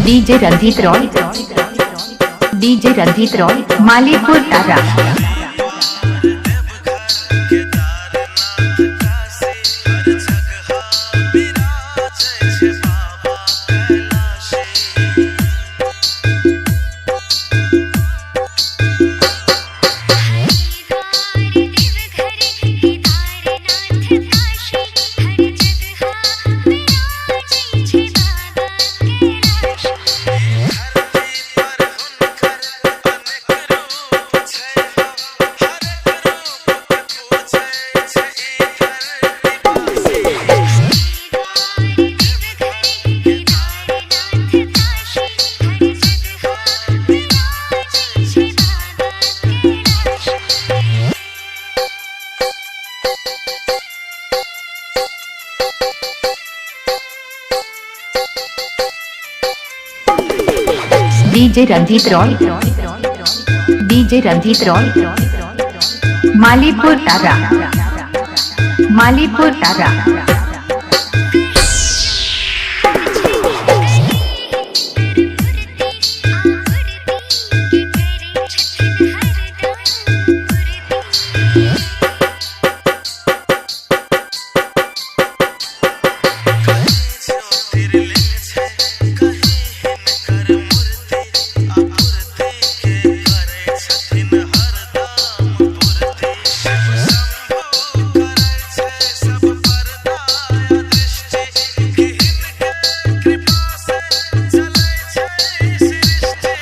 DJ Ranjit Roy, DJ Ranjit Roy, Malipur Tara. Kedarnath Kashi हर जगह विराजै छै बाबा कैलाशी। हरिद्वार देवघर केदारनाथ काशी हर जगह विराजै छै बाबा कैलाशी। धरती पर हुनकर अनेक रूप छै हो, हर एक रूप के पूजै छै ई धरती वासी। हरिद्वार देवघर केदारनाथ काशी हर जगह विराजै छै बाबा कैलाशी। DJ Ranjit Roy, DJ Ranjit Roy, Malipur Tara, Malipur Tara. कहीं ज्योतिर्लिंग छै, कहीं हिनकर मूर्ति, आपूर्ति के करै छथिन हरदम पूर्ति। शिव शंभु करै छै सब पर दया दृष्टि, कि हिनके कृपा से चलै छै सृष्टि।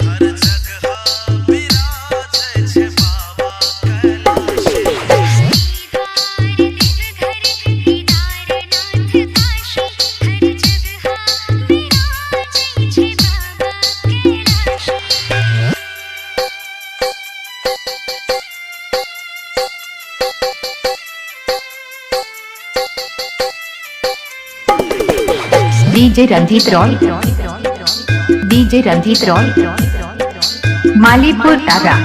हर जगह विराजै छै बाबा कैलाशी। DJ Ranjit Roy, DJ Ranjit Roy, Malipur Tara,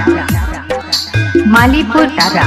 Malipur Tara.